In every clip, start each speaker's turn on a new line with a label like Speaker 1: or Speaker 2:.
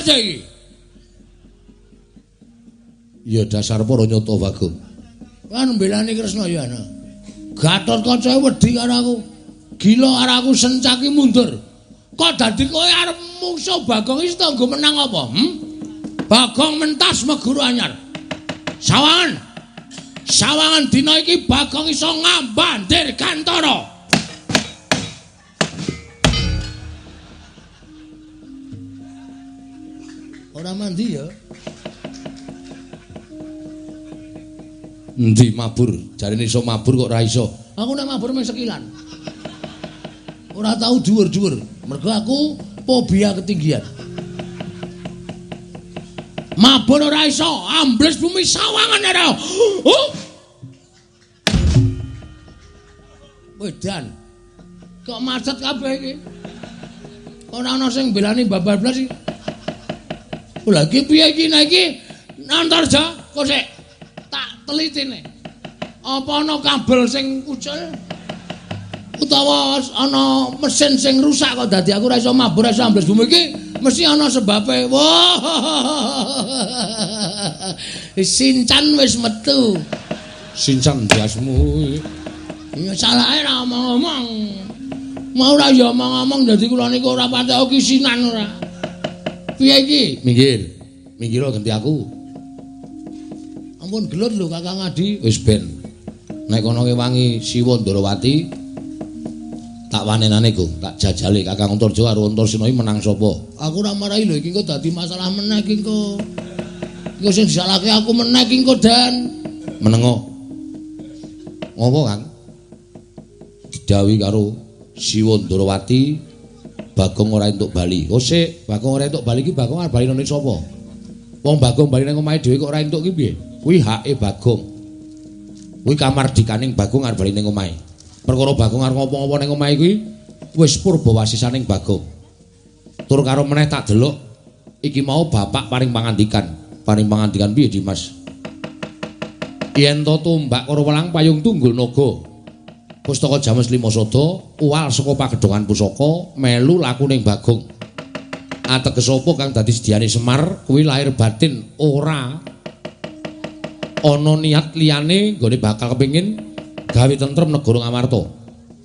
Speaker 1: Antarja iki. Ya dasar para nyata Bagong. Kan mbelani Kresna ya ana. Gatotkaca wedi karo aku. Gila karo aku sencaki mundur. Kok dadi kowe arep mungsuh Bagong iki tanggo menang apa? Bagong mentas meguru anyar. Sawangan. Sawangan dina iki Bagong iso ngambah Dirgantara. Ora mandi ya. Endi mabur? Jarene iso mabur kok ora iso. Aku nek mabur mung sekilan. Ora tau dhuwur-dhuwur. Mergo aku fobia ketinggian. Mabur ora iso, ambles bumi sawangan ora. Oh. Wedan. Kok macet kabeh iki? Ora ana sing mbelani babar blas iki. Lha iki piye iki nek iki? Antarja kok sik tak telitine. Apa ana kabel sing ucul? Utawa ana mesin sing rusak kok dadi aku ora iso mabur ora iso ambles bumi iki mesti ana sebabe. Wah. Sincan wis metu. Sincan biasmu. Ya salahe ora omong-omong. Mau ora ya omong-omong dadi kula niku ora patek kisinan ora. Piye iki? Minggir. Minggir ganti aku. Ampun gelut lho Kakang Adi. Wis ben. Nek kono ngewangi Siwa Ndarawati tak wanenane Gong, tak jajale Kakang Antarja karo Antasena iki menang sapa? Aku ora marahi lho iki engko dadi masalah meneh iki engko. Engko sing disalahke aku meneh iki engko Dan. Menengo. Ngopo, Kang? Didhawuhi karo Siwa Ndarawati Bagong ora entuk bali. Oh sik, Bagong ora entuk bali iki Bagong arep bali nang sapa? Wong Bagong bali nang omahe dhewe kok ora entuk ki piye? Kuwi hake Bagong. Kuwi kamardikaning Bagong arep bali ning omahe. Perkara Bagong arep ngopo-ngopo ning omahe kuwi wis purbawasisaning Bagong. Tur karo meneh tak delok iki mau bapak paring pangandikan. Paring pangandikan piye Dimas? Yen to tumbak karo welang payung tunggul naga. Pustaka James Lima Sada uwal saka pagedhongan pusaka melu lakuning Bagong. Ateges apa kang dadi sediane Semar kuwi lahir batin ora ana niat liyane nggone bakal kepengin gawe tentrem negara Ngamarta.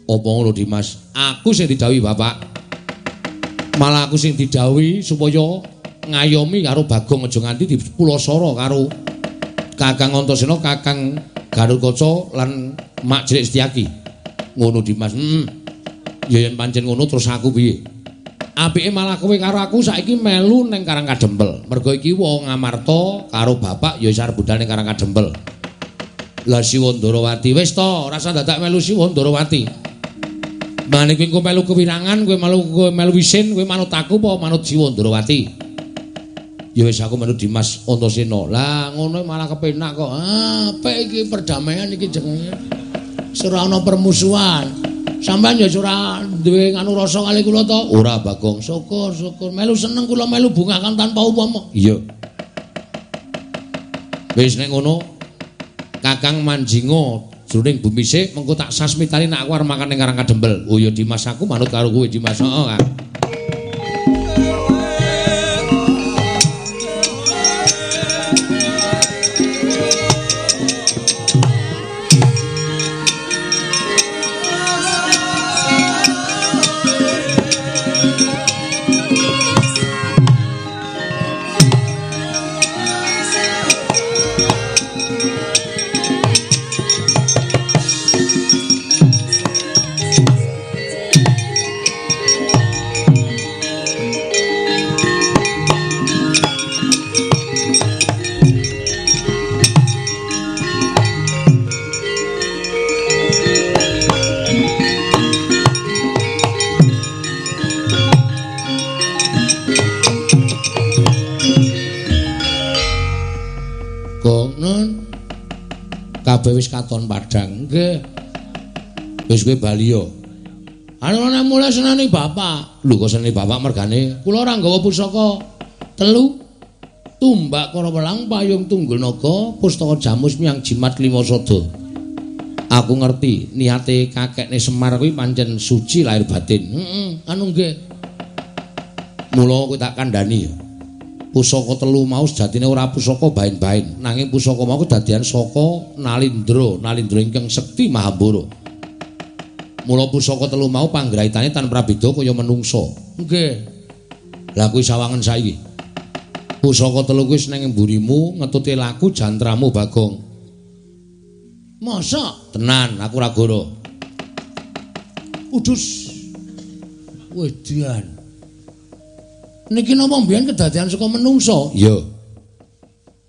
Speaker 1: Apa ngono Dimas? Aku sing didhawuhi bapak. Malah aku sing didhawuhi supaya ngayomi karo Bagong aja nganti dipulasara karo Kakang Antasena, Kakang Garukaca lan Mak Cilik Setyaki. Ngono Dimas. Ya yen pancen ngono terus aku piye? Apike malah kowe karo aku saiki melu ning Karang Kadempel. Mergo iki wong Ngamarta karo bapak ya wis arep budal ning Karang Kadempel. Lah Siwa Ndarawati wis to, ora usah dadak melu Siwa Ndarawati. Mane kowe engko melu kewirangan, kowe melu isin, kowe manut aku apa manut Siwa Ndarawati? Ya wis aku manut Dimas Antasena. Lah ngono malah kepenak kok. Ah, apik iki perdamaian iki jenenge. Ora ana permusuhan. Sampeyan ya ora duwe nganu rasa kali kula to? Ora, Bagong. Syukur, syukur. Melu seneng kula melu bungah kan tanpa upama. Iya. Wis nek ngono Kakang manjinga jroning bumi sik mengko tak sasmitani nek aku arep makan ning Karang Kadempel. Oh ya Dimas aku manut karo kowe Dimas. Heeh, Kang. Kabeh wis katon padhang. Nggih. Wis kowe bali yo. Anu nek mulai senane bapak. Lho kok senane bapak mergane kula ora nggawa pusaka telu. Tumbak kara welang payung tunggul naga pustaka jamus miyang jimat lima sada. Aku ngerti niate kakekne Semar kuwi pancen suci lahir batin. Heeh, anu nggih. Mula kowe tak kandhani yo. Pusaka telu mau sejatine ora pusaka baen-baen, nanging pusaka mau kedadian saka Nalindra, Nalindra ingkang sekti Mahambara. Mula pusaka telu mau panggraitane tan prabeda kaya menungsa. Nggih. Lah kuwi sawangen saiki. Pusaka telu kuwi ning mburimu ngetuti laku jantramu Bagong. Masa? Tenan, aku ora goro. Udus. Wedian. Niki napa mbiyen kedadian saka menungsa? Iya.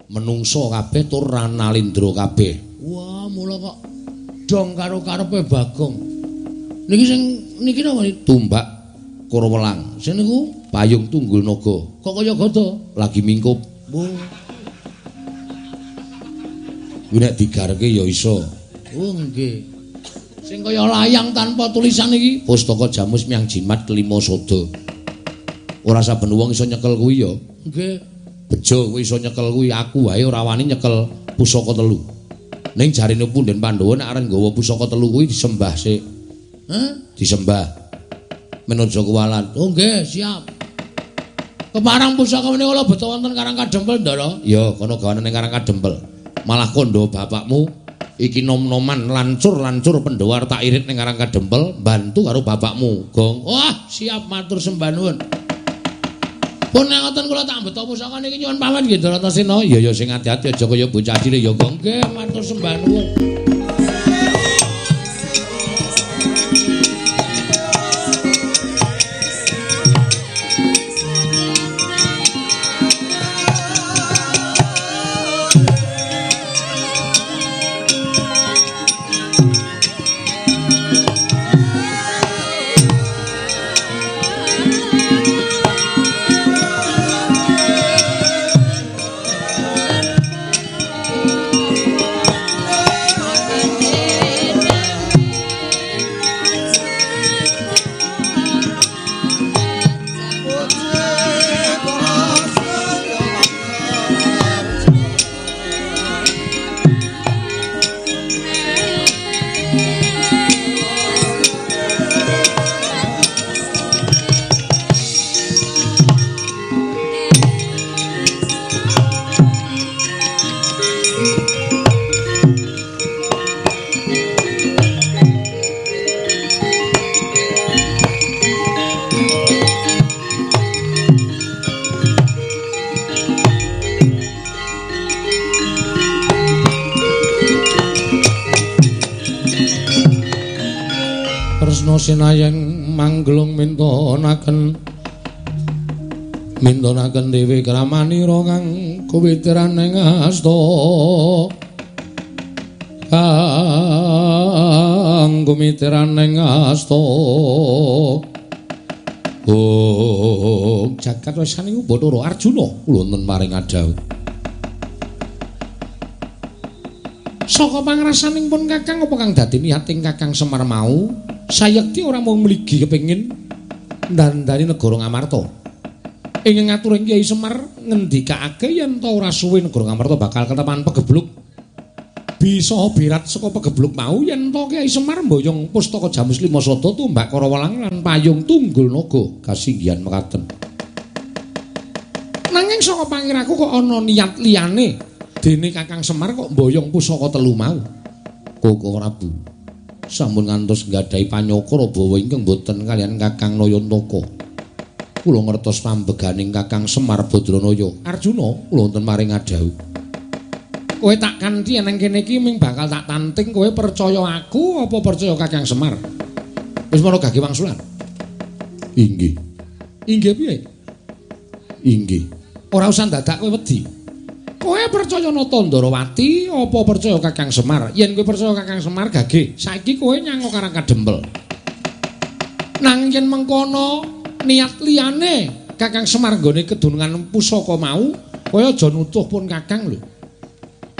Speaker 1: Menungsa kabeh tur Nalindra kabeh. Wah, mula kok dong karo karepe Bagong. Niki sing niki napa tumbak Kurawelang. Sing niku payung tunggul naga. Kok kaya gada? Lagi mingkup. Oh. Kuwi nek digarke ya iso. Oh nggih. Sing kaya layang tanpa tulisan iki pustaka Jamus Miang Jimat Kelima Sada. Ora saben wong iso nyekel kuwi ya. Nggih. Bejo kowe iso nyekel kuwi, aku wae ora wani nyekel pusaka telu. Ning jarene punden Pandhawa nek arep nggawa pusaka telu kuwi disembah sik. Hah? Disembah. Men aja kuwalat. Oh nggih, siap. Keparang pusaka menika kula beto wonten Karang Kadempel, Ndara. Ya, kono gawane ning Karang Kadempel. Malah kandha bapakmu iki nom-noman lancur-lancur Pandhawa tak irit ning Karang Kadempel, bantu karo bapakmu, Gong. Wah, siap matur sembah nuwun. Pun ngoten kula tak beto pusaka niki nyuwun pamit nggih Bratasena. Ya ya sing ati-ati aja kaya bocah cilik ya, Gong. Nggih, matur sembah nuwun. Sinayeng mangglung mintonaken mintonaken dewi kramanira kang kuwitiran ing asta kang kumitiran ing asta. Oh, jagat wesaning Bathara Arjuna kula wonten paring adhawuh. Saka pangrasaning pun Kakang apa kang dadi niating Kakang Semar mau? Sayekti ora mung mligi kepengin ndandani negara Ngamarta. Ing ngaturing Kyai Semar ngendikake yen ta ora suwe negara Ngamarta bakal ketepan pegebluk. Bisa birat saka pegebluk mau yen ta Kyai Semar mboyong pustaka Jamus Lima Sada tumbak Karawelang lan payung tunggul naga kasinggihan mekaten. Nanging saka pangiraku kok ana niat liyane dene Kakang Semar kok mboyong pusaka telu mau. Koko Prabu sampun ngantos nggadahi panyokra bawa ingkang boten kaliyan Kakang Nayantaka. Kula ngertos pambeganing Kakang Semar Badranaya. Arjuna, kula wonten maring adhawuh. Kowe tak kanthi nang kene iki ming bakal tak tanting kowe percaya aku apa percaya Kakang Semar? Wis mara gage wangsulan. Inggih. Inggih piye? Inggih. Ora usah dadak kowe wedi. Kowe percaya Nata Ndarawati apa percaya Kakang Semar? Yen kowe percaya Kakang Semar gage, saiki kowe nyang Karang Kadempel. Nang yen mengkono niat liyane Kakang Semar nggone kedunungan pusaka mau, kowe aja nutuh pun Kakang lho.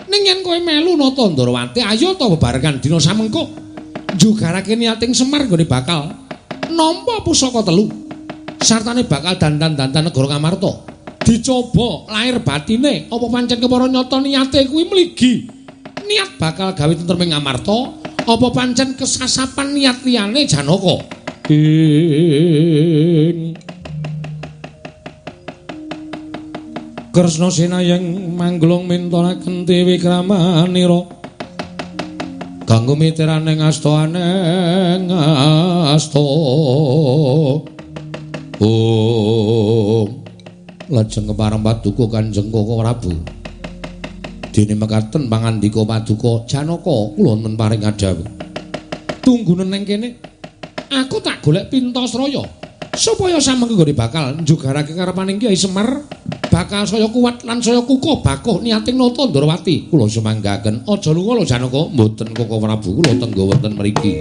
Speaker 1: Ning yen kowe melu Nata Ndarawati, ayo ta bebarengan dina samengko njugarake niating Semar nggone bakal nampa pusaka telu. Sartane bakal dandan-dandan negara Ngamarta. Dicoba lahir batine apa pancen kepara nyata niate kuwi mligi niat bakal gawe tentrem ing Ngamarta apa pancen kesasapan niat liyane Janaka. Ing Kresna sinayeng mangglung mintonaken tiwikramanira kanggo miteraning asta aneng asta. Om lajeng kepareng paduka Kanjeng Koko Prabu. Dene mekaten pangandika paduka Janaka kula men paring adhawuh. Tunggunen nang kene aku tak golek Pintasraya supaya samengko nggone bakal njugarake karepaning Kyai Semar bakal saya kuat lan saya kukuh bakuh niating nata Ndrawati. Kula sumanggaken. Aja lunga lho Janaka. Mboten Koko Prabu, kula tenggo wonten mriki.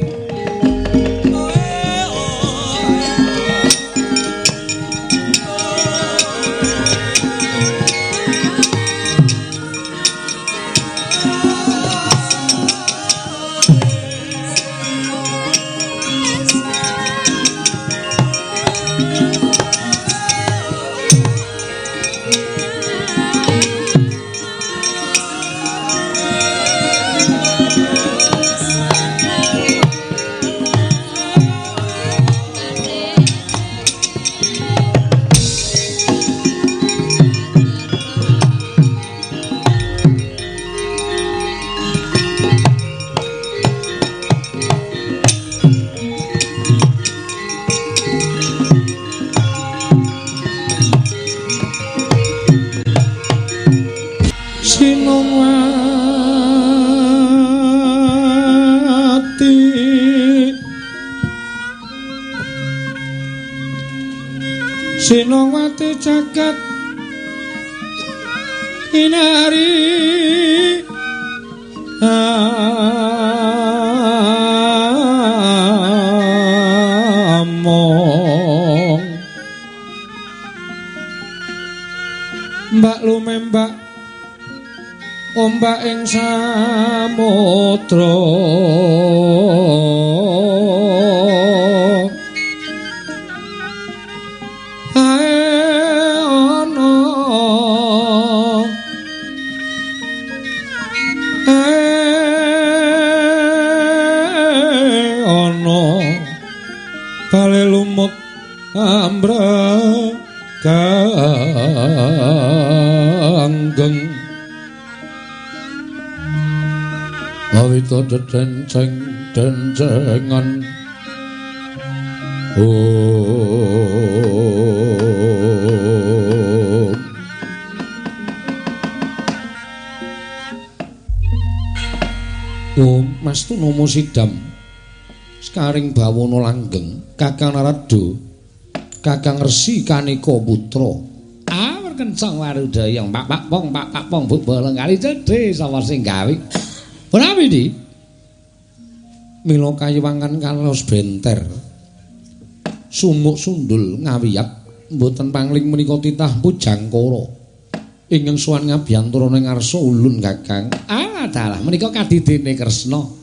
Speaker 1: Sinowati jagat kinari among mbak lumembak ombak ing samudra ambraganggeng awita dedenceng dencengan. Om Om Mas Tunomo Sidam sekaring bawana langgeng Kakang Narada Kakang Resi Kaneka Putra. Ah, kencang warudaya pak pak pong pak pak pong buk bolong kali cedhe sapa sing gawe. Ora iki. Mila kayiwangan kalos benter. Sumuk sundul ngawiyat mboten pangling menika titah Pujangkara. Ingkang sowan ngabiyantara ning ngarsa ulun Kakang. Ah, dalah menika kadidene Kresna.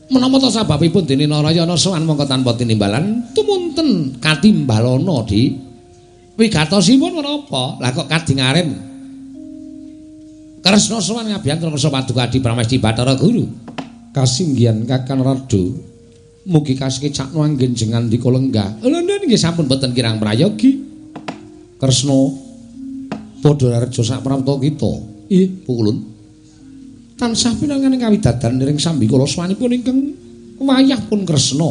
Speaker 1: Menapa ta sababipun dene Narayana sowan mongko tanpa tinimbalan tumunten katimbalana di wigatosipun menapa? Lah kok kadingaren Kresna sowan ngabiyantara kersa paduka Adi Pramesti Bathara Guru. Kasinggihan Kakang Narada mugi kasekecakno anggen jengan ndika lenggah. Lho nggih sampun boten kirang prayogi. Kresna padha reja sak prapta kita. Ih, pukulun. Tansah pinangan kawidadan niring sambikala swanipun ingkang wayah pun Kresna.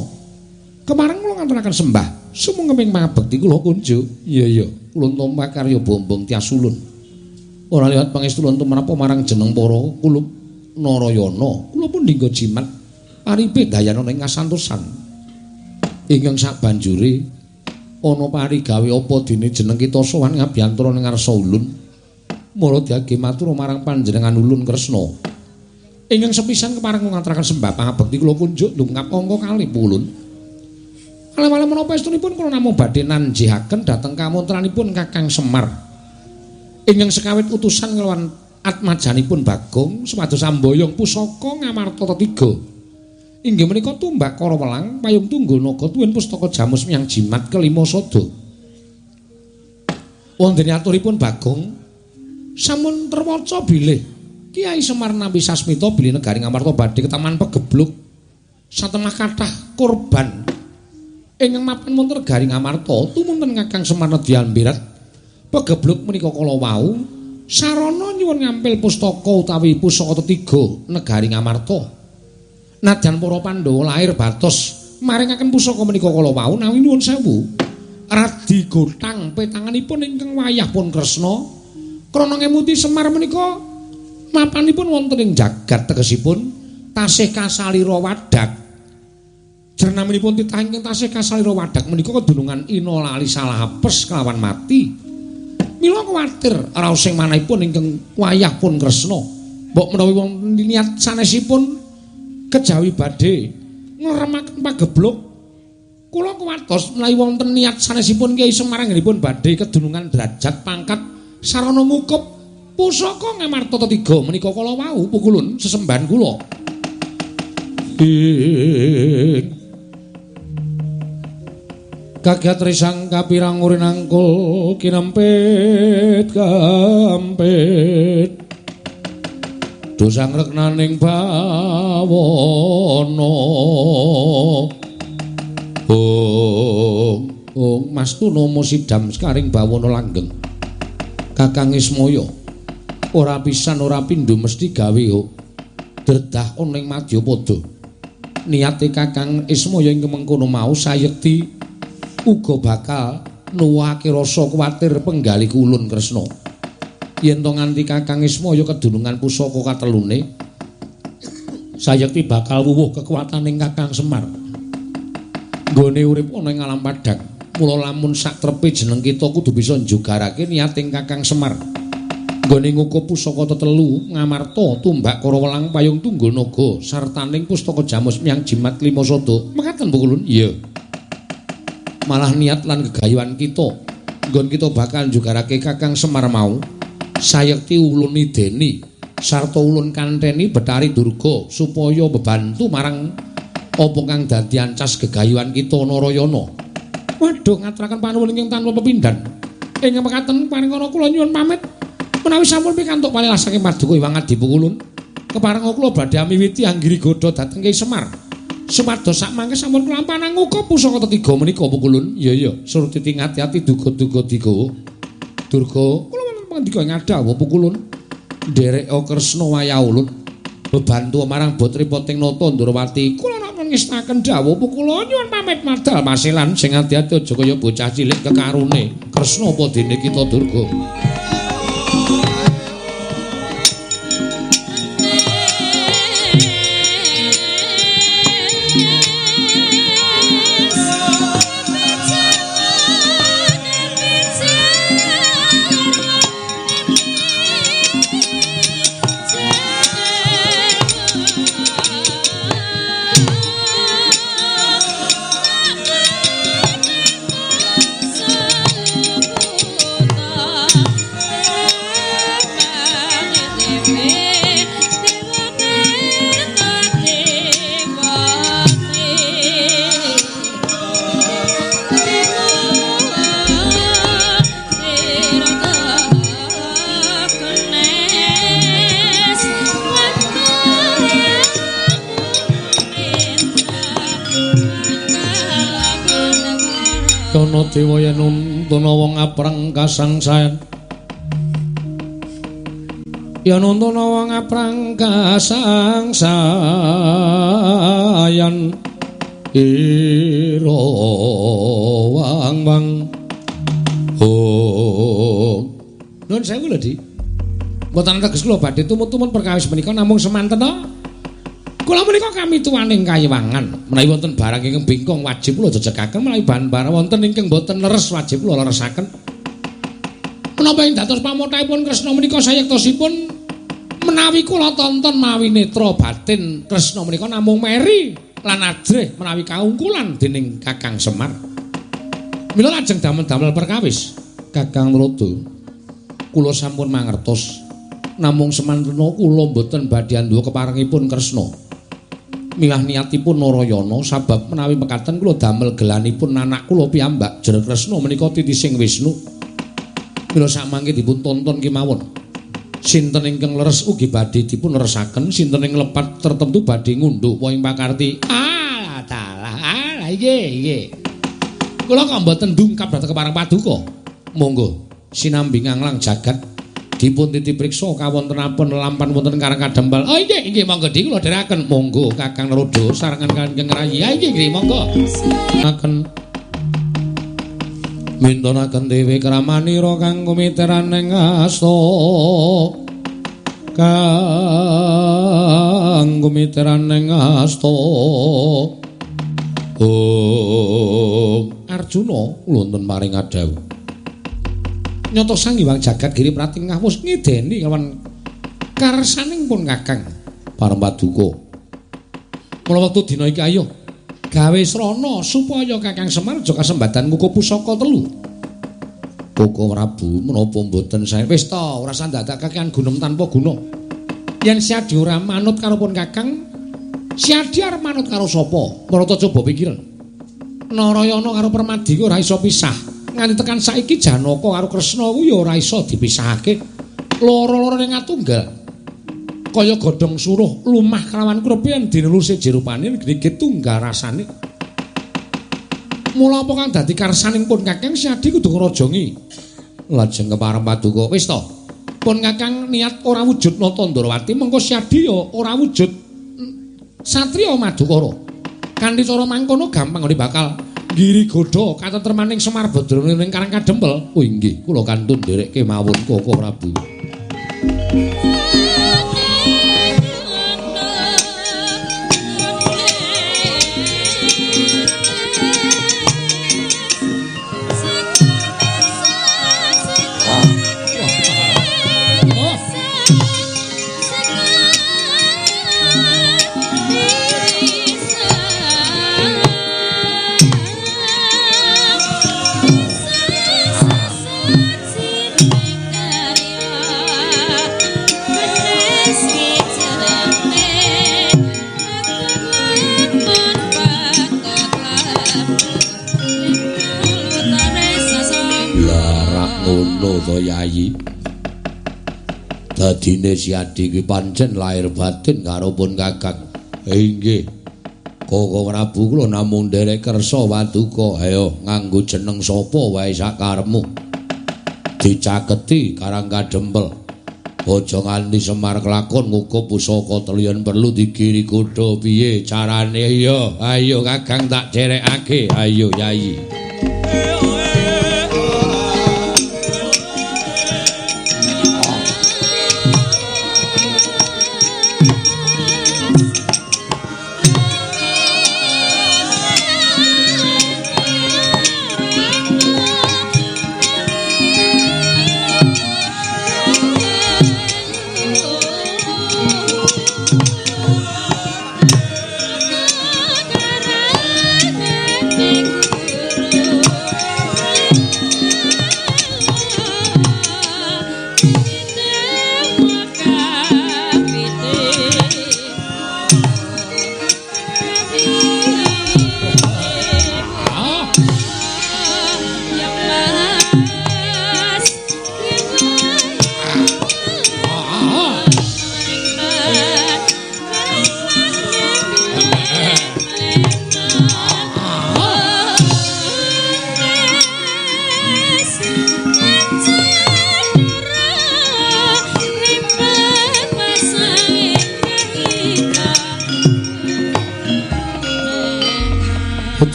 Speaker 1: Kemareng kula ngaturaken sembah sumengkeming pangabekti kula kunjuk. Iya iya, ulun tampa karya bombong tias ulun. Ora liwat pangestu ulun tumrap marang jeneng para kulup Narayana. Kula pun dinggo jimat paripe dayana ing kasantosan. Ingkang sabanjure ana parigawe apa dene jeneng kita sowan ngabiyantara ning ngarsa ulun. Mula diage matur marang panjenengan ulun Kresna. Ingkang sepisan kepareng ngaturaken sembah pangabekti kula kunjuk ndungkap angka kalih ulun. Kalih-kalih menapa estunipun kula namung badhe nanjihaken dhateng kamontranipun Kakang Semar. Ingkang sekawit utusan nglawan atmajanipun Bagong supados amboyong pusaka Ngamarta Tiga. Inggih menika tumbak Karawelang payung tunggal naga tuwin pustaka jamus miyang jimat kelima sada. Wonten aturipun Bagong sampun terwaca bilih Kyai Semar nampi sasmita bilih negari Ngamarta badhe ketaman pegebluk satemah kathah korban ingkang mapan wonten negari Ngamarta tumunten Kakang Semar nedyan birat Pegebluk menika kala wau sarana nyuwun ngampil pustaka utawi pusaka tetiga negari Ngamarta. Nadyan para Pandhawa lair batos maringaken pusaka menika kala wau nanging nyuwun sewu radi gotang petanganipun ingkang wayah pun Kresna krana ngemuti Semar menika mapanipun wonten ing jagat tegesipun tasih kasalira wadak. Jernaminipun titah ingkang tasih kasalira wadak menika kedunungan ina lali salah apes kelawan mati. Mila kuwatir raos sing manahipun ingkang wayah pun Kresna. Mbok menawi wonten niat sanesipun kejawi badhe ngremaken pagebluk, kula kuwatos menawi wonten niat sanesipun Kyai Semar anggenipun badhe kedunungan derajat pangkat sarana ngukup pusaka Ngamarta tetiga menika kala wau pukulun sesembahan kula. Kagat risang kapirang urinangkul kinempit kampit dosang reknaning bawana. Oh, Mas Tunomo sidam sekaring bawana langgeng. Kakang Ismaya ora pisan ora pindho mesti gawe dredah ana ing Madyapada. Niate Kakang Ismaya ing mengkono mau sayekti uga bakal nuwuhake rasa kuwatir penggalih ulun Kresna. Yen to nganti Kakang Ismaya kedunungan pusaka katelune, sayekti bakal wuwuh kekuwataning Kakang Semar. Nggone urip ana ing alam padhang. Mula lamun sak trepe jeneng kita kudu bisa njugarake niating Kakang Semar. Nggone ngukup pusaka tetelu Ngamarta, tumbak Karawelang, payung tunggul naga sartaning pustaka jamus miyang jimat lima sada. Mekaten pukulun? Iya. Malah niat lan gegayuhan kita nggon kita bakal njugarake Kakang Semar mau sayekti ulun ideni sarta ulun kanteni Betari Durga supaya bebantu marang apa kang dadi ancas gegayuhan kita Narayana. Waduh, ngaturaken panuwun ingkang tanpa pepindhan. Ing mekaten paringana kula nyuwun pamit menawi sampun pikantuk palilah saking paduka Hyang Adi Pukulun. Keparenga kula badhe amiwiti anggiri godha dhateng Kyai Semar. Supados sak mangke sampun kelampanan ngukup pusaka tetiga menika Pukulun. Iya iya, surtiti ngati-ati duga-duga digawa. Durga, kula wonten pangandika ing adawa Pukulun. Ndereka Kresna wayah ulun bebantu marang botripoting nata Ndrawati. Kula ora ngestaken dawuh Pukulun, nyuwun pamit madal masilan sing ati-ati aja kaya bocah cilik kekarune. Kresna apa dene kita Durga. Dewa yen nuntuna wong apreng kasangsayan, yen nuntuna wong apreng kasangsayan ira wang wang. Oh, nuwun sewu lho Dik, mboten teges kula badhe tumut-tumut perkawis menika namung semanten to. Kula menika kami tuwaning kayiwangan. Menawi wonten barang ingkang bingkong wajib kula jejegaken, menawi bahan-barang wonten ingkang boten leres wajib kula leresaken. Menapa ing dados pamothahipun Kresna menika sayektosipun menawi kula tonton mawi netra batin Kresna menika namung meri lan ajrih menawi kaungkulan dening Kakang Semar. Mila lajeng damel-damel perkawis Kakang Tuladha. Kula sampun mangertos namung semantena kula mboten badhe anduwa keparengipun Kresna. Milah niatipun Narayana sabab menawi mekaten kula damel gelanipun anak kula piyambak Jer Kresna menika titising Wisnu. Mila samangke dipun tonton kemawon. Sinten ingkang leres ugi badhe dipun leresaken, sinten ing lepat tertentu badhe ngundhup ing pakarti. Alah dalah, alah nggih nggih. Kula kok mboten dungkap dhateng kepareng paduka. Monggo. Sinambi nganglang jagat dipun titipriksa kawontenapun lelampan wonten Karang Kadempel. Oh inggih inggih monggo dik kula dherekaken. Monggo Kakang Naroda sarengan Kanjeng Rayi. Ya inggih inggih monggo. Aken mintonaken dewi kramanira kang kumiteran ing asta. Kang kumiteran ing asta. Oh Arjuna wonten maring adhawuh. Nyata Sang Hyang Jagat Giri Pratingah wis ngideni kawan karsaning pun Kakang Parem Paduka. Mula wektu dina iki ayo gawe srana supaya Kakang Semar aja kasembadan ngukup pusaka telu. Koko Prabu menapa mboten sae? Wis ta, ora usah dadak kakean gunem tanpa guna. Yen Siadi ora manut karo pun Kakang, Siadi arep manut karo sapa? Marata coba pikiran. Narayana karo Permadi ku ora iso pisah. Nganti tekan saiki Janaka karo Kresna ku ya ora iso dipisahake. Loro-lorone ngatunggal. Kaya godhong suruh lumah kelawan krepe yen dineluse jerupane gede tunggal rasane. Mula apa kang dadi karsaning pun Kakang Siadi kudu ngrajangi. Lajeng kepareng paduka, wis ta. Pun Kakang niat ora wujud nata Ndrawati, mengko Siadi ya ora wujud satriya Madukara. Kanthi cara mangkono gampang ora bakal nggiri godha katentremaning Semar Badrana ning Karang Kadempel. Oh inggih, kula kantun nderekke mawon Koko Prabu. Yayi dadine Siadi kuwi pancen lahir batin karo pun Kakang. Inggih Koko Prabu kula namung nderek kersa paduka. Ayo nganggo jeneng sapa wae sakarepmu. Dicaketi Karang Kadempel. Aja nganti Semar kelakon ngukup pusaka telu yen perlu digiri godha. Piye carane? Ya ayo Kakang tak derekake. Ayo Yayi.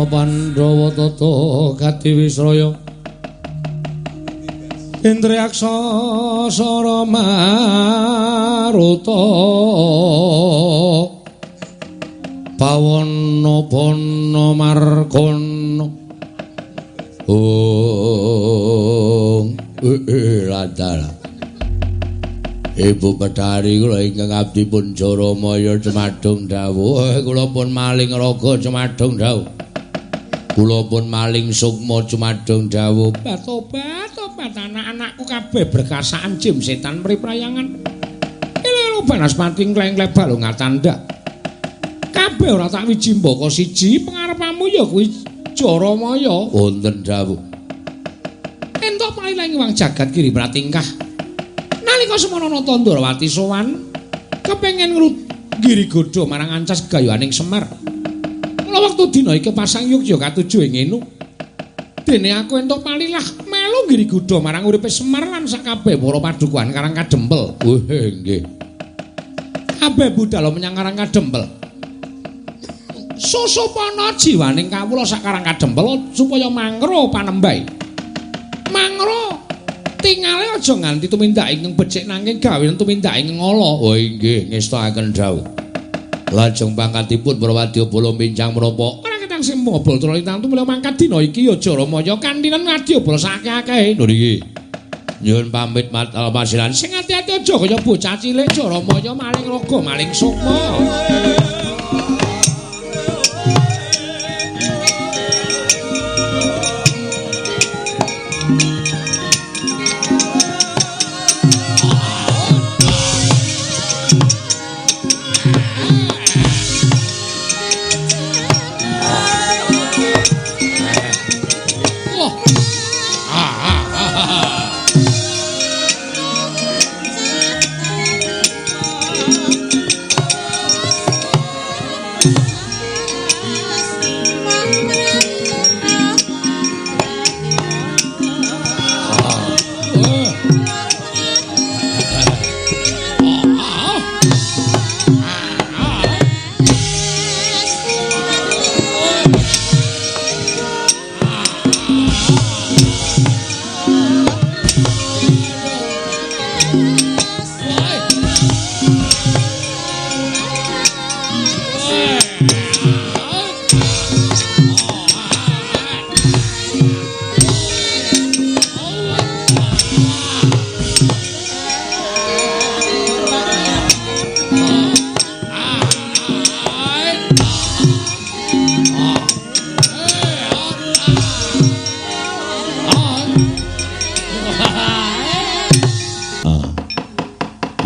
Speaker 1: Pandhawa tata katiwisraya Indriyaksa sara maruta pawana bana margana. Ong ladala Ibu Bedari kula ingkang abdi pun Jaramaya Cemadung dawuh. Kula pun maling raga Cemadung dawuh. Kula pun maling sukma Cumadung dawuh. Tobat tobat anak-anakku kabeh berkasaan jim setan mriprayangan. Lho banaspati ngleng-ngleng balung ngatandak. Kabeh ora tak wiji mbaka siji pengarepamu ya kuwi Jaramaya. Wonten dawuh. Entuk paliling wang jagat kiri pratingkah. Nalika semono nata Ndrawati sowan kepengin nggiri godha marang ancas gegayuhaning Semar. Mula wektu dina iki pasang yogya katuju ing ngene. Dene aku entuk palilah melu nggiri gudha marang uripe Semar lan sakabeh para padukuhan Karang Kadempel. Nggih. Kabeh budal menyang Karang Kadempel. Susupana jiwaning kawula sak Karang Kadempel supaya mangro panembahe. Mangro tingale aja nganti tumindak ingkang becik nanging gawe tumindak ingkang ala. Oh inggih, ngestakaken dawuh. Lajeng pangkatipun para wadyabala mincang menapa ora ketang sing mobol tra lintang tumuli mangkat dina iki ya Jaramaya kantinan wadyabala sakeh-akehe. Lho niki. Nyuwun pamit masiran sing ati-ati aja kaya bocah cilik Jaramaya maling raga maling sukma.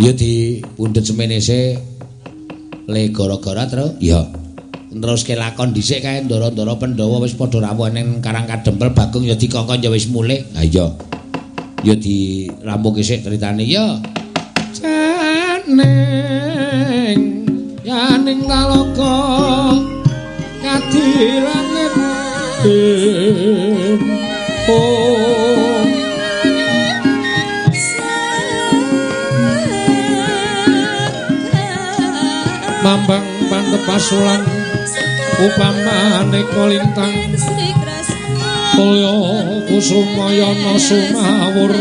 Speaker 1: Ya dipundhut semenese le gara-gara tru. Ya. Neruske lakon dhisik kae ndara-ndara Pandhawa wis padha rawuh ning Karang Kadempel, Bagong ya dikongkon ya wis mulih. Ha iya. Ya dirampungke sik critane ya. Janing yaning talaga kadilangit oh. Mambang pantep pasulan upamane kolintang mulya kusumayana sumawur.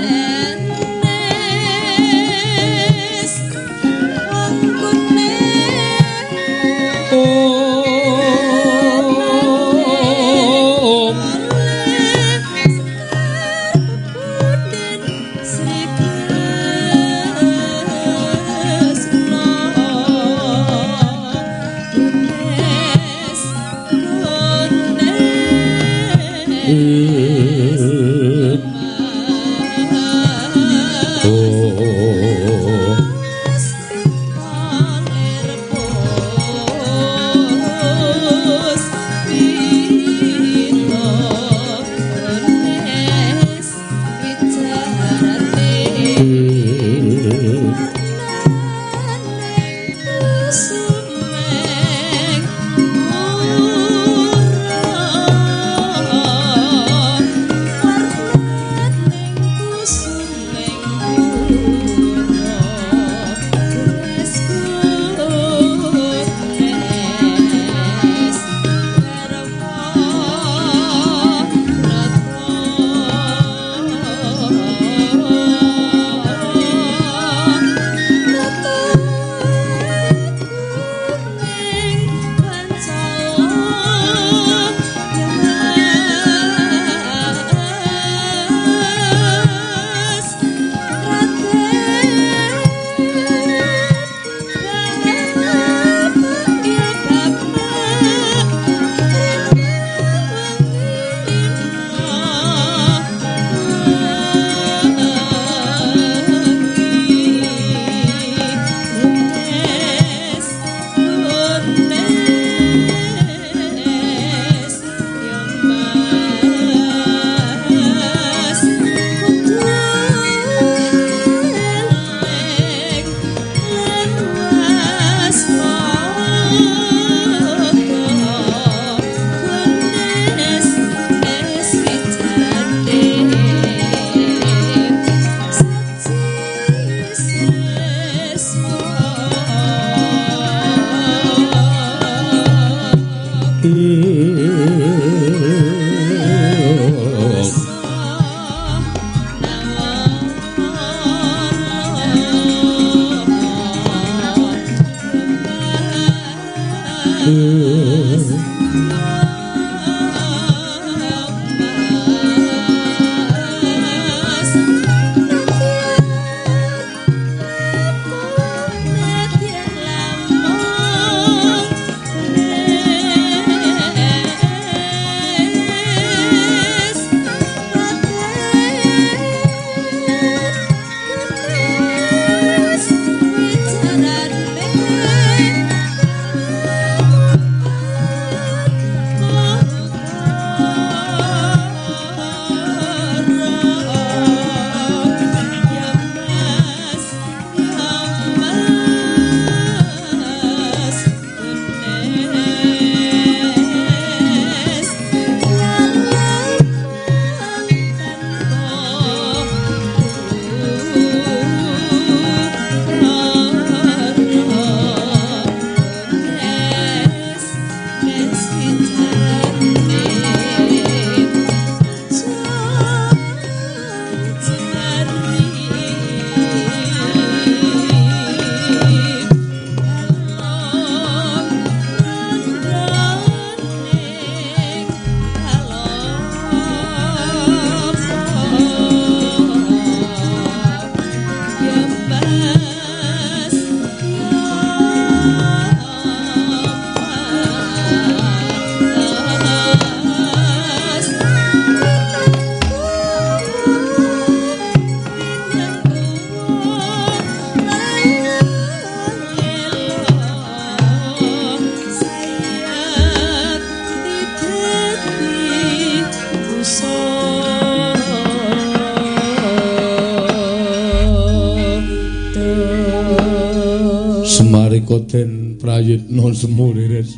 Speaker 1: Semarika den prayitna semuriris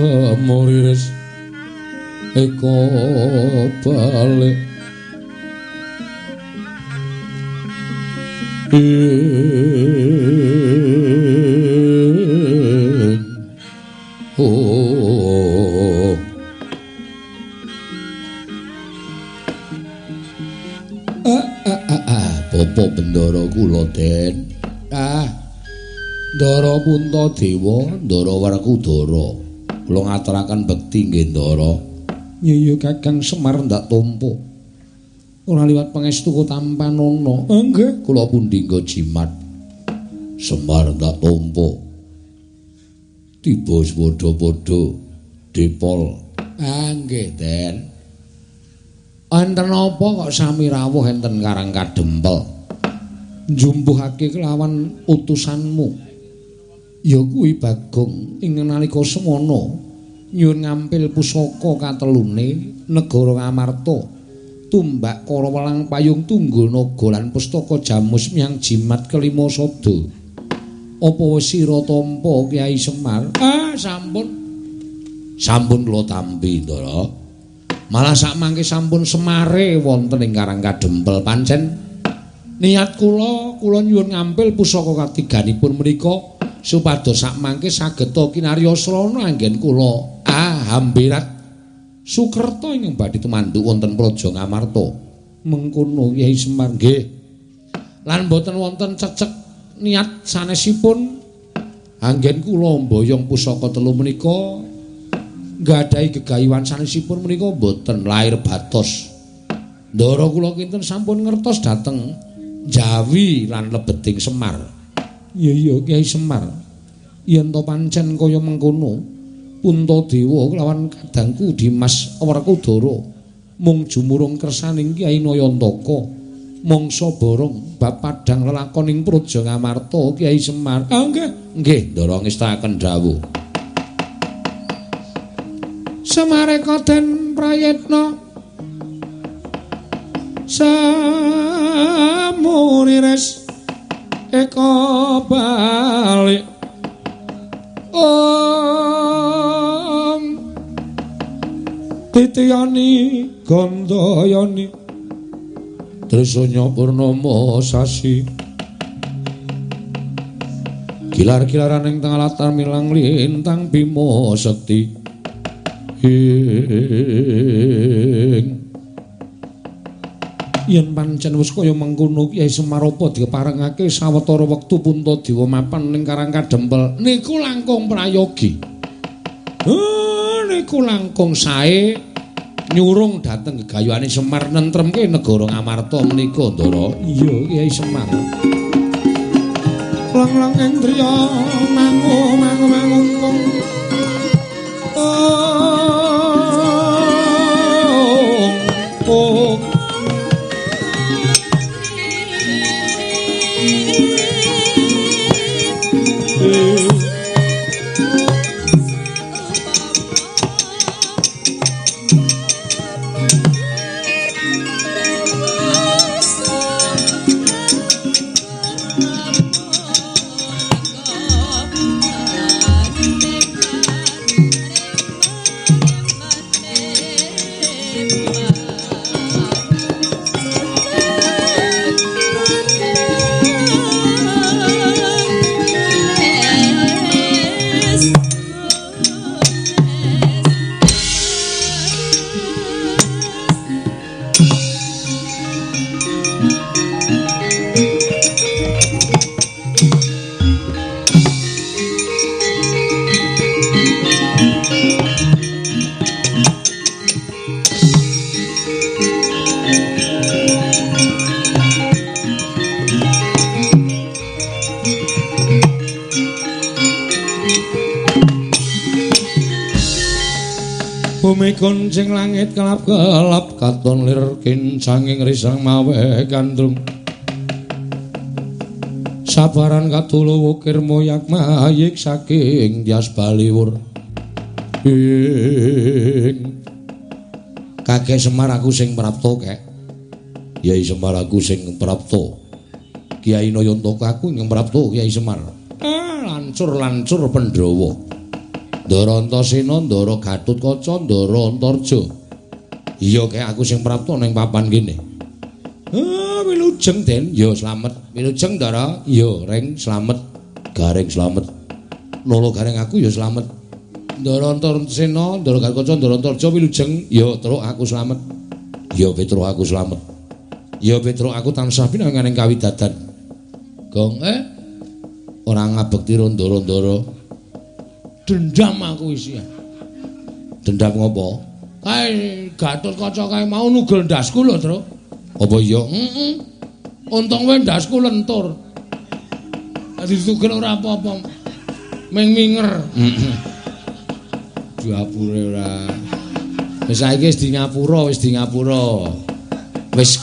Speaker 1: semuriris eka balik oh Bapak Bendara kula Den. Ah. Ndara Puntadewa, Ndara Werkudara. Kula ngaturaken bekti nggih Ndara. Iya Kakang Semar ndak tampa. Ora liwat pangestu tampanana. Nggih, kula pundi nggo jimat. Semar ndak tampa. Tiba padha-padha depol. Ah nggih Den. Enten apa kok sami rawuh enten Karang Kadempel? Njumpuhake kelawan utusanmu. Ya kuwi Bagong ing nalika semana nyuwun ngampil pusaka katelune negara Ngamarta, tumbak kara welang payung tunggul naga lan pustaka jamus miang jimat kelima sabda. Apa wis sira tampa Kyai Semar? Ah, sampun. Sampun kula tampi, Ndara. Malah sakmangke sampun semare wonten ing Karang Kadempel. Pancen niat kula, kula nyuwun ngampil pusaka katiganipun menika supados sakmangke sageta kinarya srana anggen kula hambirat sukerta ingkang badhe tumanduk wonten Praja Ngamarta. Mengkono Kyai Semar nggih. Lan boten wonten cecek niat sanesipun anggen kula mboyong pusaka telu menika nggadahi gegayuhan sanesipun menika mboten lair batos. Ndara kula kinten sampun ngertos dhateng Jawi lan lebeting Semar. Iya iya Kyai Semar. Yen to pancen kaya mengkono, Puntadewa kelawan kadangku Dimas Werkudara mung jumurung kersaning Kyai Nayantaka mangsa borong bab padhang lelakoning Praja Ngamarta Kyai Semar. Ah nggih, nggih ndara ngestakaken dawuh. Semareka den prayitna samuriris eka balik om titiyani gandayani trisanya purnama sasi kilar-kilaran ing tengah latar milang lintang bima sekti ing Yen pancen wis kaya mengkono Kyai Semar apa diparengake sawetara wektu Puntadewa mapan ning Karang Kadempel niku langkung prayogi. Niku langkung sae nyurung dhateng gegayuhane Semar nentremke negara Ngamarta menika, Ndara. Iya, Kyai Semar.
Speaker 2: Lang-lang indriya mangu mangu mangungkung. Oh.
Speaker 1: Bumi kuncing langit kelap-kelap katon lir kincanging risang mawe gandrung. Sabaran katulu wukir moyak mayik saking Dyas Baliwur. Ing Kakek Semar aku sing prapta kek. Kyai Semar aku sing prapta. Kyai Nayantaka aku ing prapta Kyai Semar. Lancur-lancur Pandhawa. Ndara Antasena, Ndara Gatotkaca, Ndara Antarja. Iya kek aku sing prapta ning papan kene. Wilujeng Den, ya slamet. Wilujeng Ndara, ya Reng slamet. Gareng slamet. Nolo gareng aku ya slamet. Ndara Antasena, Ndara Gatotkaca, Ndara Antarja wilujeng, ya Truk aku slamet. Ya Petruk aku slamet. Ya Petruk aku tansah pinanganing kawidadan. Gong ora ngabekti ndara-ndara. Dendam aku isian. Dendam ngopo? Kae Gatotkaca kae mau nugel ndasku lho, Truk. Apa iya? Heeh. Untung wae ndasku lentur. Dadi ditugel ora apa-apa. Ming minger. Heeh. Diapure ora. Wis saiki wis di ngapura, wis di ngapura. Wis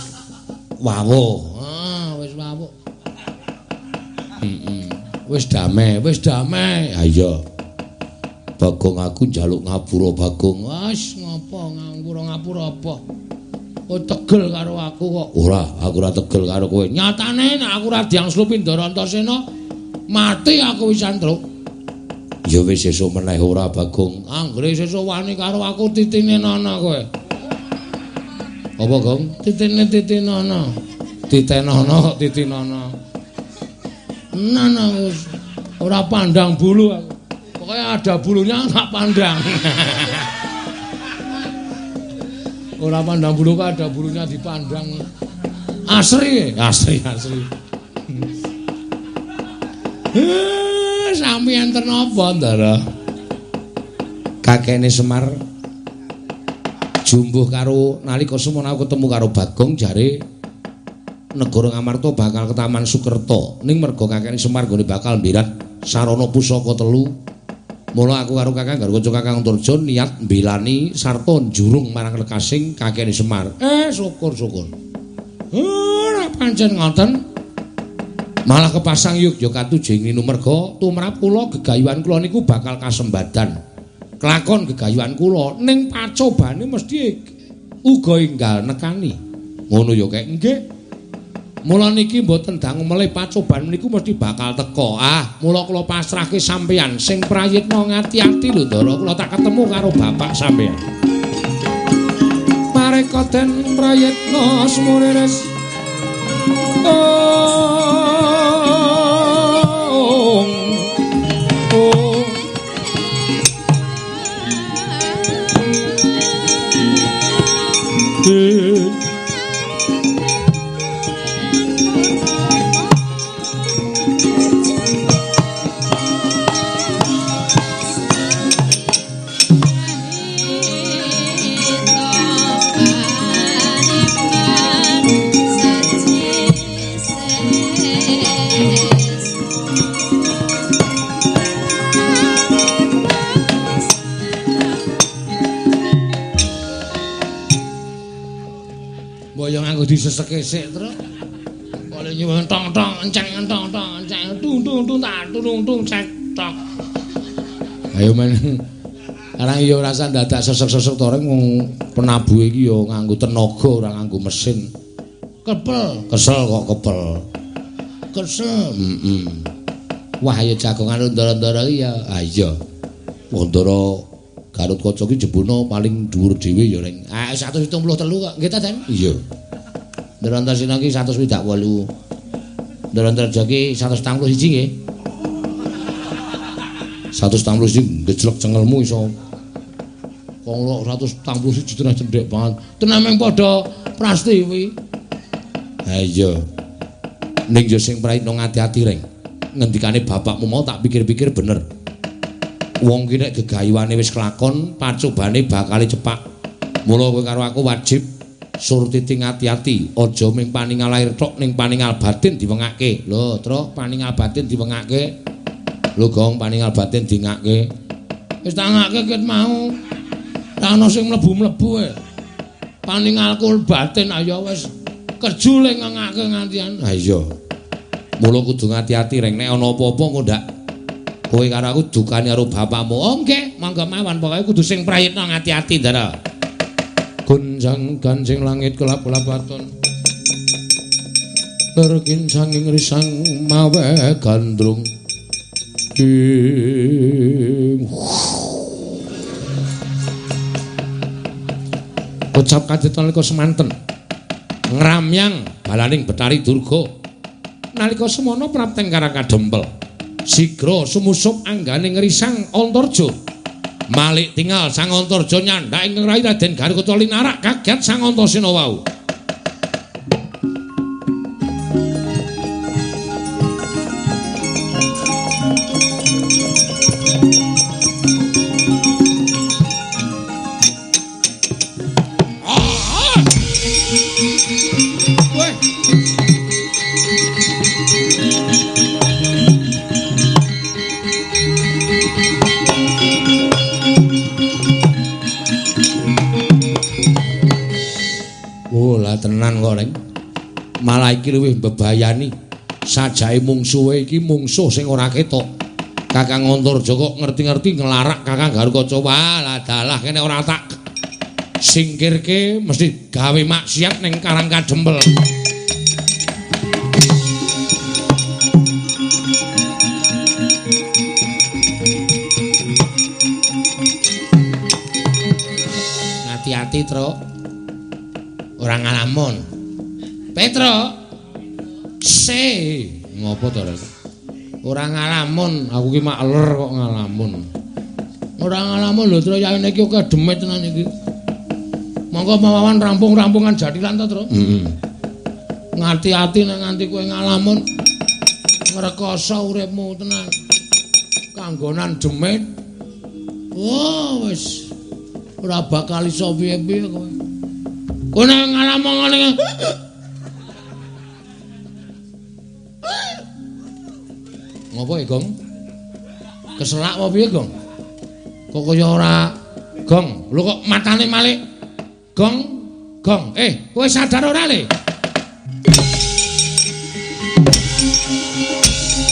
Speaker 1: wawuh. Ah, wis wawuh. Heeh. Wis damai, wis damai. Ha iya. Bagong aku njaluk ngapura Bagong. Wis ngopo ngapura-ngapura apa? Oh tegel karo aku kok. Ora, aku ora tegel karo kowe. Nyatane nek aku ora diangslupi Ndara Antasena, mati aku wisan, Truk. Ya wis sesuk meneh ora Bagong. Anggere sesuk wani karo aku titine nana kowe. Apa, Gong? Titine titinana. Titenana kok titinana. Nana wis ora pandang bulu aku. Pokoknya ada bulunya tak pandang. Ora pandang bulu kok ada bulunya dipandang. Asri, asri, asri. Sami enten apa, Ndara? Kakene Semar jumbuh karo nalika semono aku ketemu karo Bagong jare negara Ngamarta bakal ketaman Sukerta. Ning merga kakene Semar nggone bakal mbirat sarana pusaka telu. Mula aku karo Kakang karo kanca Kakang Antarja niat mbelani sarta njurung marang lekasing kakene Semar. Syukur-syukur. Ora pancen ngoten. Malah kepasang yogya katujeng merga tumrap kula gegayuhan kula niku bakal kasembadan. Kelakon gegayuhan kula ning pacobane mesti uga enggal nekani. Ngono ya kek nggih. Mula niki mboten dangu melih pacoban niku mesti bakal teka. Ah, mula kula pasrahke sampeyan sing prayitna ngati-ati lho Ndara, kula tak ketemu karo bapak sampeyan.
Speaker 2: Mareka den prayitna sumurires. Oh. Oh.
Speaker 1: Aku diseseke sik, Truk. Kok nyuwun tong-tong enceng tong-tong enceng tung tung tung tak tung tung cek tok. Ayo men. Arang ya ora usah dadak sesek-sesek to reng wong penabuhe iki ya nganggo tenaga ora nganggo mesin. Kepel, kesel kok kepel. Kesel. Heeh. Wah ya jagongan ndara-ndara iki ya. Ah iya. Ndara Gatot Kaca iki jebuna paling dhuwur dhewe ya reng. Ah 173 kok. Nggih ta, Den? Iya. Ndara Antasena iki 168. Ndara Antarja iki 141 nggih. 171 gejlek cengelmu iso. Kok 171 tenan cendhek banget. Tenan meng padha prastiwi. Ha iya. Ning yo sing prayitna ngati-ati reng. Ngendikane bapakmu mau tak pikir-pikir bener. Wong ki nek gegayuhane wis kelakon, pacobane bakal cepak. Mula kowe karo aku wajib surtiti ngati-ati, aja ming paningal lahir tok ning paningal batin diwengake. Lho, Truk, paningal batin diwengake. Lho, Gong, paningal batin dingake. Wis tak ngake ket mau. Ra ono sing mlebu-mlebu e. Paningalku batin ayo wis kerjule ngengake ngantian. Ha iya. Mula kudu ngati-ati reng nek ana apa-apa engko ndak kowe karo aku dukane karo bapakmu. Oh nggih, monggo mawon pokoke kudu sing prayitna ngati-ati, Ndara. Gonjang ganjing langit kelap-kelap waton. Lerkincanging risang mawe gandrung. Ing ucap kajet nalika semanten ngramyang balaning Betari Durga. Nalika semono prapteng Karang Kadempel. Sigra sumusup anggane ngrisang Antarja. Malik tingal Sang Antarja nyandak ing rai Raden Garukaca linarak kaget Sang Antasena wau. Tenan kok reng. Malah iki luwih mbebayani. Sajake mungsuhe iki mungsuh sing ora ketok. Kakang Antarja kok ngerti-ngerti nglarak Kakang Garukaca. Wah, dalah kene ora tak singkirke mesti gawe maksiat ning Karang Kadempel. Hati-hati, Truk. Ora ngalamun. Petro. Se, ngopo to, Rek? Ora ngalamun, aku ki mak ler kok ngalamun. Ora ngalamun lho, Tru, yaene iki akeh demit tenan iki. Monggo mawawan rampung-rampungan jathilan to, Tru? Heeh. Ngati-ati nek nganti kowe ngalamun ngrekoso uripmu tenan. Kanggonan demit. Wah, wis ora bakal iso piye-piye kowe. Kowe nek ngalamun ngene. Ngopo ya, Gong? Keselak apa piye, Gong? Kok kaya ora Gong, lho kok matane malik. Gong, Gong. Kowe sadar ora, Le?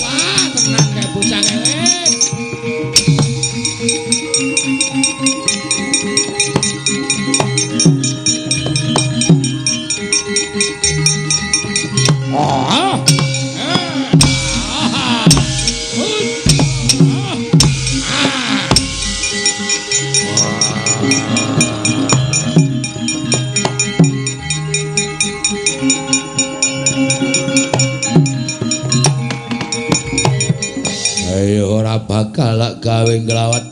Speaker 1: Wah, tenan kae bocah kae. Bakal gawe nglawat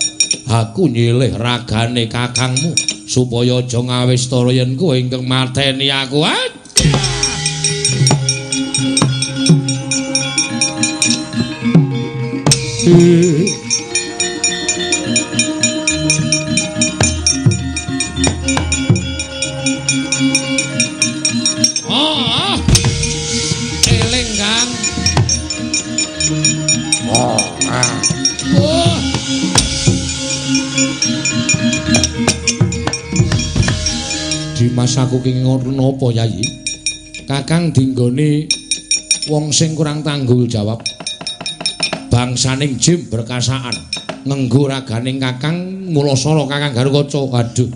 Speaker 1: aku nyilih ragane kakangmu supaya aja ngawistara yen kowe ingkang mateni aku. Eling Kang. Dimas aku ki ngono apa Yayi? Kakang dinggoni wong sing kurang tanggung jawab. Bangsaning jim berkasaan ngenggo raganing Kakang mulasara Kakang Garukaca. Aduh.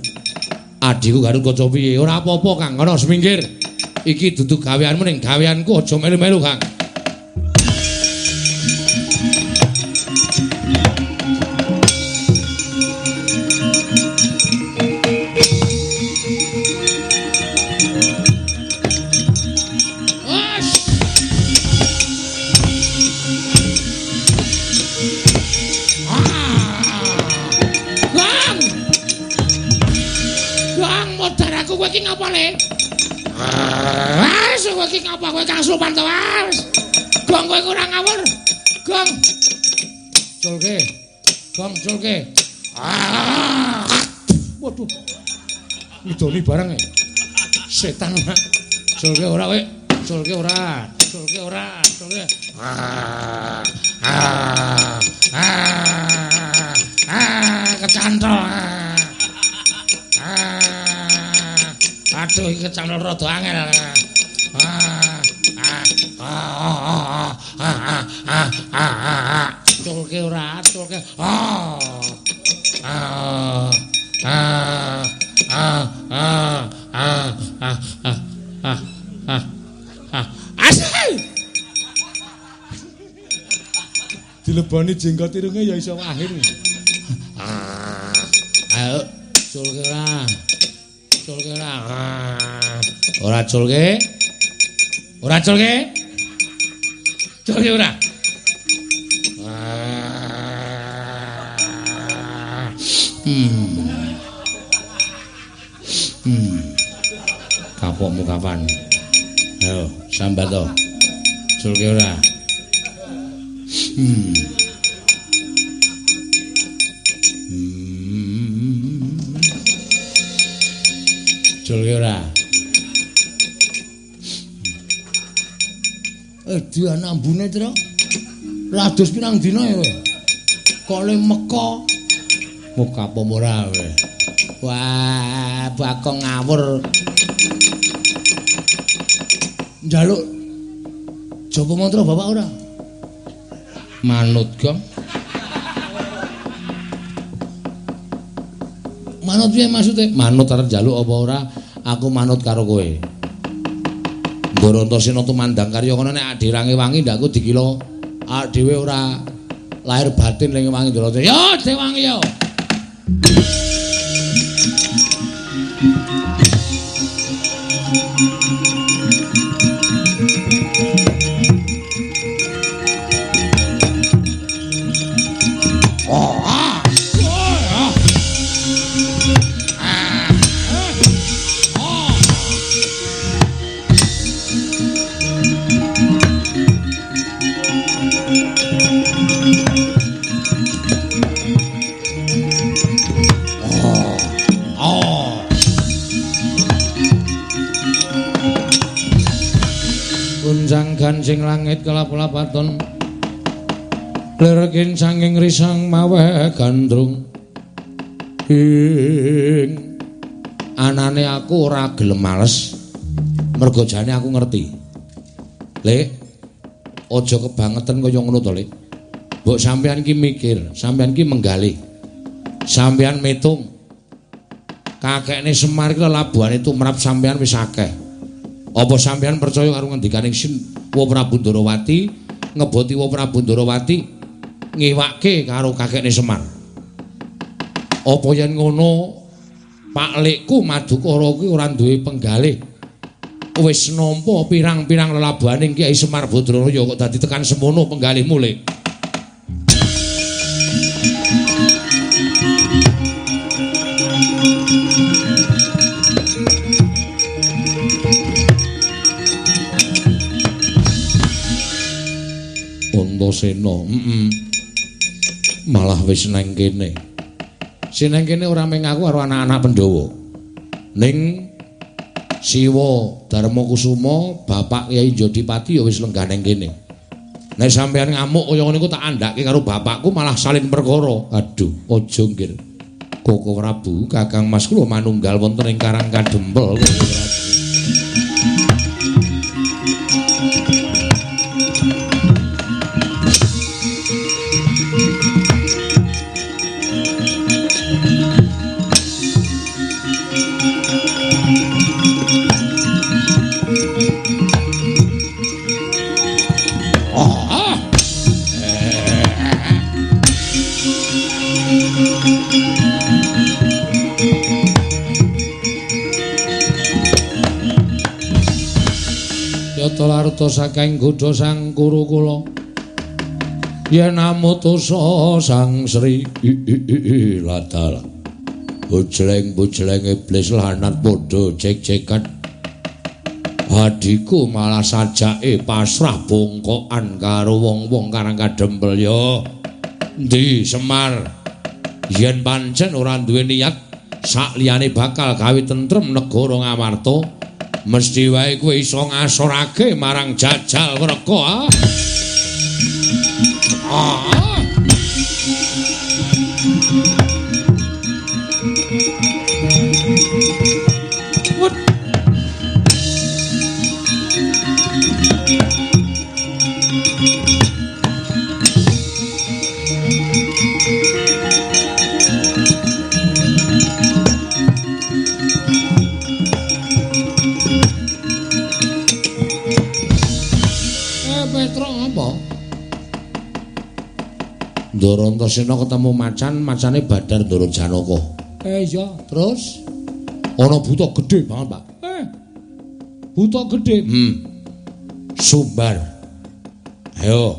Speaker 1: Adhiku Garukaca piye? Ora apa-apa, Kang. Ana semingkir. Iki dudu gaweanmu ning gaweanku aja melu-melu, Kang. Kowe iki ngapa, Le? Wes kowe iki ngapa kowe Kang Slupan to, wes. Gong kowe ora ngawur. Gong. Culke. Gong culke. Waduh. Ngidoni barang e. Setan ora. Culke ora kowe. Culke ora. Culke ora. Culke. Kecantol. Aduh, iki kecantol rada angel. Culke ora, culke. Asal. Dileboni jenggot irunge ya iso akhir. Ayo, culke ora. Culke ora. Ora culke. Ora culke. Culke ora. Kapokmu kapan? Ayo, sambat to. Culke ora. Culke ora. Dia nambune, Tru. Rados pirang dina ya kowe? Kok le meka? Muka apa ora kowe? Wah, bakong ngawur. Njaluk japa mantra bapak ora? Manut, Gong. Manut piye maksude? Manut arep njaluk apa ora? Aku manut karo kowe. Ndara-Antasena tumandang karya kono nek adirange wangi ndakku dikira awake dhewe ora lahir batin ning wangi Ndara. Ya, dewangi ya. Gancing langit kelap-lapaton lerkin sanging risang maweh gandrung ing anane aku ora gelem males mergo jane aku ngerti. Lek aja kebangetan kaya ngono to, Lek. Mbok sampeyan ki mikir, sampeyan ki menggalih, sampeyan metung kakekne Semar ki lelabuhane tumrap sampeyan wis akeh. Apa sampeyan percaya karo ngendikaning Sin Wa Prabu Ndarawati ngeboti Wa Prabu Ndarawati ngiwake karo kakekne Semar? Apa yen ngono Pak Lekku Madukara kuwi ora duwe penggalih, wis nampa pirang-pirang lelabuhaning Kyai Semar Badraya kok dadi tekan semono penggalihmu, Lek? Antasena, malah wis nang kene. Sing nang kene ora mung aku karo anak-anak Pandhawa. Ning Siwa Darma Kusuma, Bapak Kyai Jodipati ya wis lenggah nang kene. Nek sampeyan ngamuk kaya ngene iku tak andhake karo bapakku malah salin perkara. Aduh, aja nggir. Koko Prabu, Kakang Mas kula manunggal wonten ing Karang Kadempel. Koko Prabu. Yata larta saking godha sang Kurukula yen amutusa Sang Sri ladal bujleng-bujleng iblis lanat padha cek-cekan adhiku malah sajake pasrah bongkokan karo wong-wong Karang Kadempel ya. Endi Semar yen pancen ora duwe niat sak liyane bakal gawe tentrem negara Ngamarta, mesti wae kowe iso ngasorake marang Jajal Wreka. Ah. Ah. What? Ndara Antasena ketemu macan, macane Badar Ndara Janaka. Iya, terus ana buta gedhe banget, Pak. Buta gedhe. Sumbar. Ayo,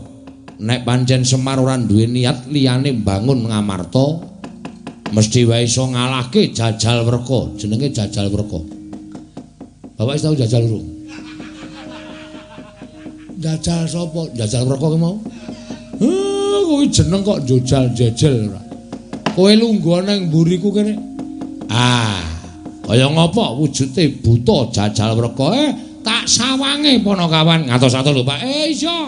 Speaker 1: nek pancen Semar ora duwe niat liyane mbangun Ngamarta, mesti wae iso ngalahke Jajal Wreka. Jenenge Jajal Wreka. Bapak wis tau jajal urung? Jajal sapa? Jajal Wreka ki mau? Kowe jeneng kok njojal jejel ora. Kowe lungguh nang mburiku kene. Ah, kaya ngapa wujude buta Jajal Wreka? Tak sawange panakawan ngatos-atos lho, Pak. Iya.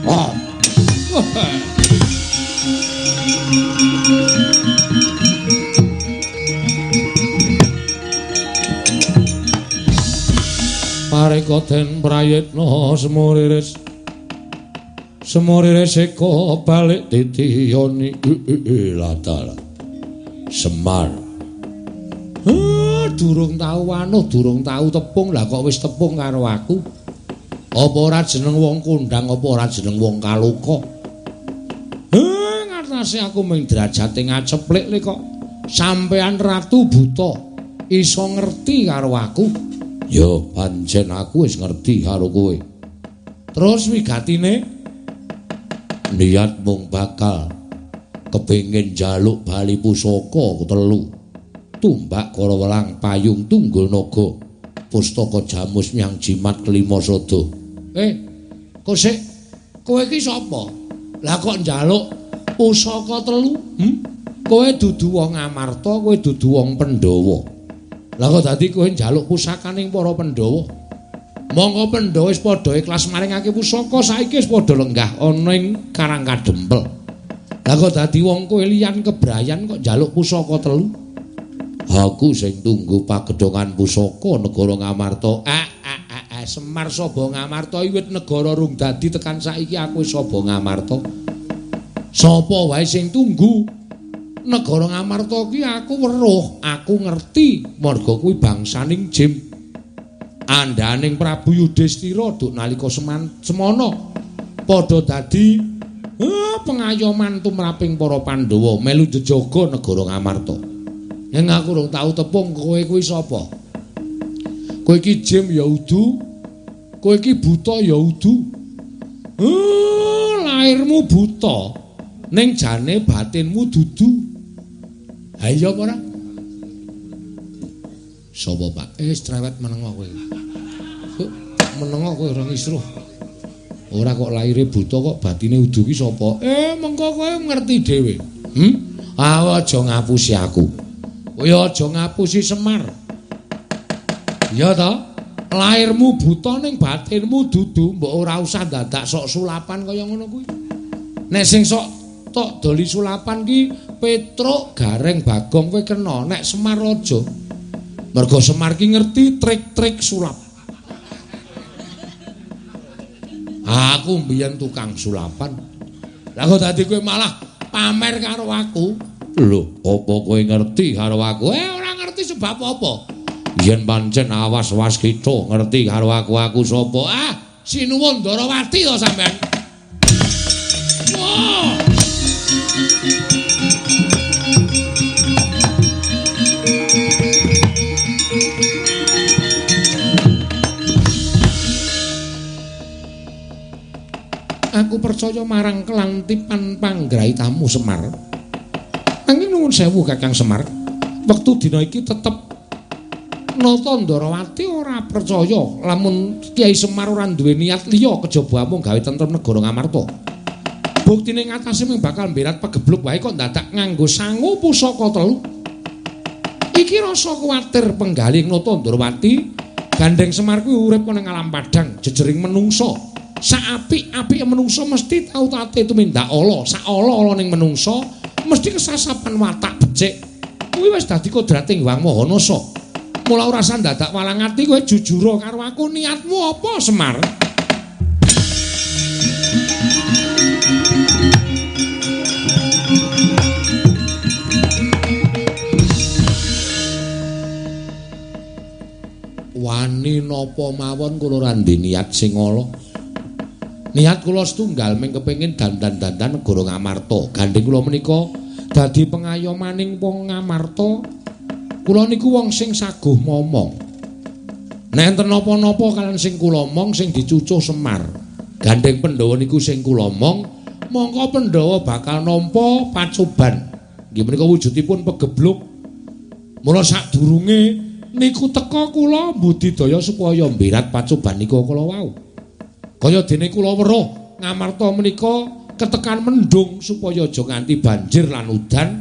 Speaker 1: Oh. Pareka den prayitna semuriris semuriris eka balik titiyoni ladal Semar. Durung tau wanuh, durung tau tepung, lah kok wis tepung karo aku. Apa ora jeneng wong kondang, apa ora jeneng wong kaloka? Ngatasi aku mung derajate ngaceplik le kok sampean ratu buta iso ngerti karo aku. Ya pancen aku wis ngerti karo kowe. Terus wigatine niat mung bakal kepengin njaluk bali pusaka telu. Tumbak Karawelang payung tunggul naga pustaka jamus nyang jimat kelima sada. Kok sik kowe iki sapa? Lah kok njaluk pusaka telu? Kowe dudu wong Amarta, kowe dudu wong Pandhawa. Lah kok dadi kowe njaluk pusakaning para Pandhawa? Monggo Pandhawa wis padha ikhlas maringake pusaka, saiki wis padha lenggah ana ing Karang Kadempel. Lah kok dadi wong kowe liyan kebrayan kok njaluk pusaka telu? Aku sing tunggu pagedhongan pusaka negara Ngamarta. Semar Saba Ngamarta wiwit negara rung dadi tekan saiki aku wis Saba Ngamarta. Sapa wae sing tunggu negara Ngamarta ki aku weruh, aku ngerti marga kuwi bangsaning Jim. Andhaning Prabu Yudhistira duk nalika semana padha dadi pengayoman tumraping para Pandhawa melu jejaga negara Ngamarta. Yen aku rung tau tepung kowe kuwi sapa? Kowe iki Jim ya udu, kowe iki buta ya udu. Lairmu buta, ning jane batinmu dudu. Ha iya apa ora? Sapa, Pak? Cerewet menengo kowe. Menengo kowe ora ngisruh. Ora kok laire buta kok batine udu ki sapa? Mengko kowe ngerti dhewe. Aja ngapusi aku. Kowe aja ngapusi Semar. Iya ta? Lairmu buta ning batinmu dudu, mbok ora usah dadak sok sulapan kaya ngono kuwi. Nek sing sok tok doli sulapan ki Petruk, Gareng, Bagong kowe kena, nek Semar aja. Mergo Semar ki ngerti trik-trik sulap. Aku mbiyen tukang sulapan. Lah kok dadi kowe malah pamer karo aku? Lho, apa kowe ngerti karo aku? Ora ngerti Ndrawati sebab apa? Yen pancen awas waskita ngerti karo aku sapa. Ah, sinuwun Ndrawati to sampean. Wah. Aku percaya marang kelantipan panggraitamu Semar. Nanging nuwun sewu Kakang Semar, wektu dina iki tetep Nata Ndrawati ora percaya lamun Kyai Semar ora duwe niat liya kejaba amung gawe tentrem negara Ngamarta. Buktine ngatasé mung bakal mberat pegebluk wae kok dadak nganggo sangu pusaka telu. Iki rasa kuwatir penggalih Nata Ndrawati, gandeng Semar kuwi urip ana ing alam padhang jejering menungsa. Saapik-apike menungsa mesti tau tate tumindak ala, sak ala-ala ning menungsa mesti kesasapan watak becik. Kuwi wis dadi kodrating Hyang Maha Nasa. Mula ora usah dadak walang ati, kowe jujur karo aku, niatmu apa Semar? Wani napa mawon kula ora ndek niat sing ala. Niat kula setunggal mung kepengin dandan-dandan negara Ngamarta. Gandeng kula menika dadi pengayomaning wong Ngamarta. Kula niku wong sing saguh momong. Nek enten napa-napa kaliyan sing kula omong sing dicucuh Semar. Gandeng Pandhawa niku sing kula omong, mongko Pandhawa bakal nampa pacoban. Nggih menika wujudipun pegebluk. Mula sadurunge niku teka kula mbudidaya supaya mberat pacoban niku kala wau. Kaya dene kula weruh Ngamarta menika ketekan mendung supaya aja nganti banjir lan udan.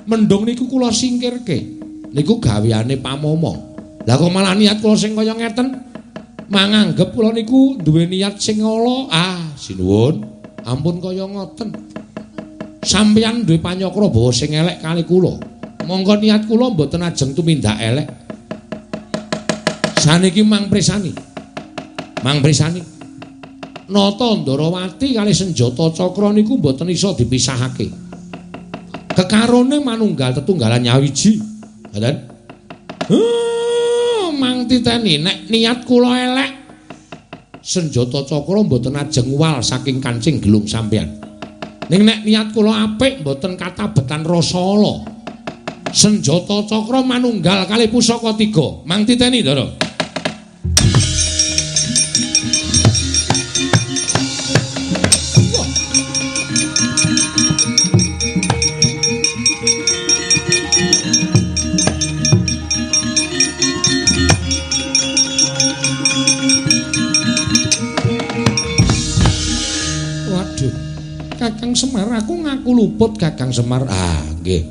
Speaker 1: Mendung niku kula singkirke. Niku gaweane pamomong. Lah kok malah niat kula sing kaya ngeten? Manganggep kula niku duwe niat sing ala. Ah, sinuwun, ampun kaya ngoten. Sampeyan duwe panyakra bawa sing elek kali kula. Monggo niat kula mboten ajeng tumindak elek. Saniki mang presani. Mang presani. Nata Ndrawati kali senjata cakra niku mboten iso dipisahake. Kekarone manunggal tetunggalan nyawiji. Ngoten. Mang titeni nek niat kula elek, senjata cakra mboten ajeng wal saking kancing gelung sampeyan. Ning nek niat kula apik mboten katabetan rasa ala. Senjata cakra manunggal kali pusaka tiga. Mang titeni, Ndara. Kakang Semar, aku ngaku luput Kakang Semar. Ah, nggih.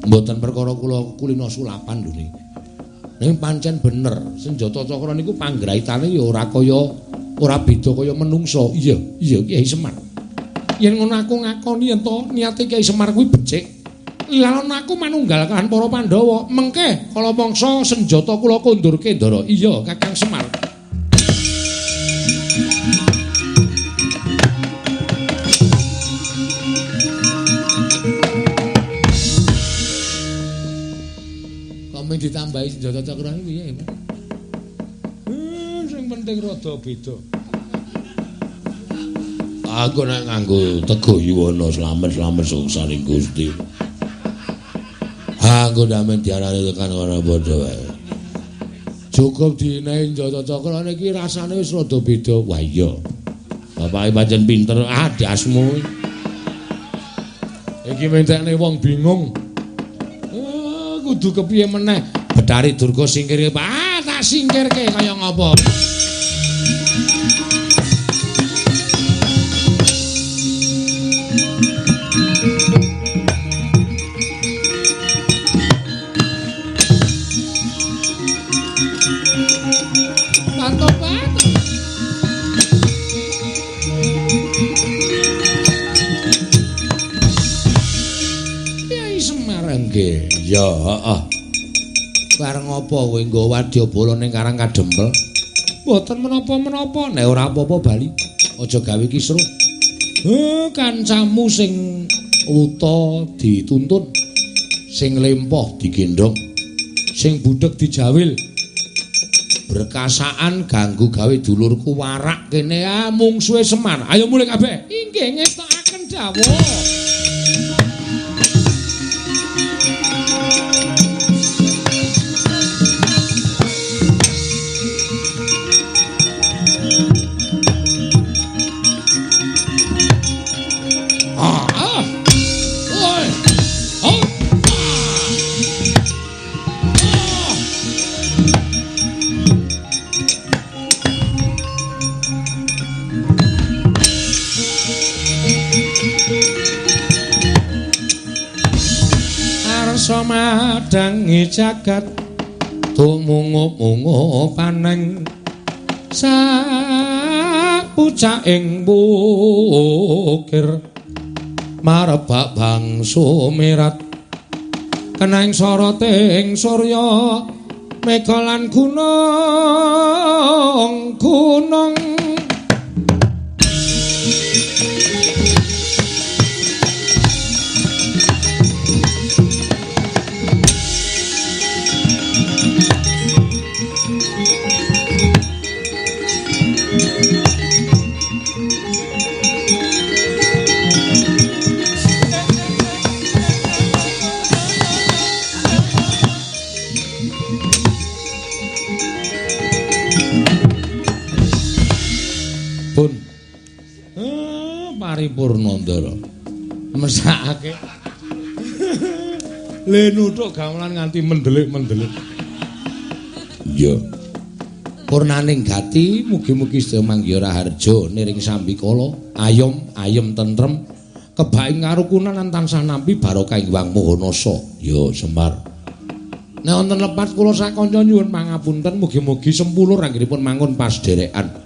Speaker 1: Mboten perkara kula kulino sulapan lho niki. Ning pancen bener, senjata cakra niku panggraitane ya ora kaya ora beda kaya menungsa. Iya, iya Kyai Semar. Yen ngono aku ngakoni yen to niate Kyai Semar kuwi becik. Lan aku manunggal kalihan para Pandhawa. Mengke kala mangsa senjata kula kondurke, Ndara. Iya, Kakang Semar. Ditambahi senjata cakra iki piye, Mas? Sing penting rada beda. Aku nek nganggo tego yuwana slamet-slamet suksaning Gusti. Aku ndamen diarani tekan kono padha wae. Cukup dinehi senjata cakra niki rasane wis rada beda. Wah iya. Bapake pancen pinter. Ah, dasmu. Iki mentekne wong bingung. Kudu kepiye meneh? Betari Durga singkirke. Ah, tak singkirke kaya ngapa? Panto-panto. Kyai Semar nggih. Ya, heeh. Bareng apa kowe nggawa wadyabala ning Karang Kadempel? Mboten menapa-menapa, nek ora apa-apa bali. Aja gawe kisruh. Kancamu sing wuta dituntun, sing lempoh digendhong. Sing budheg dijawil. Berkasaan ganggu gawe dulurku warak kene ah mungsuhe Semar. Ayo mulih kabeh. Inggih ngestokaken dawuh. Madangi jagat tumungup-mungup paneng sak pucaking bukir marebak bangsu mirat keneng soroting surya mega lan gunung gunung. Pun paripurna Ndara. Mesakake. Le nuthuk gamelan nganti mendelik-mendelik. Iya. Purnaning gati mugi-mugi sedaya manggiha raharja niring sambikala, ayom ayem tentrem, kebaing karukunan lan tansah nampi barokah ing Hyang Maha Nasa. Ya Semar. Nek wonten lepat kula sakanca nyuwun pangapunten, mugi-mugi sempulur anggenipun mangun pasderekan.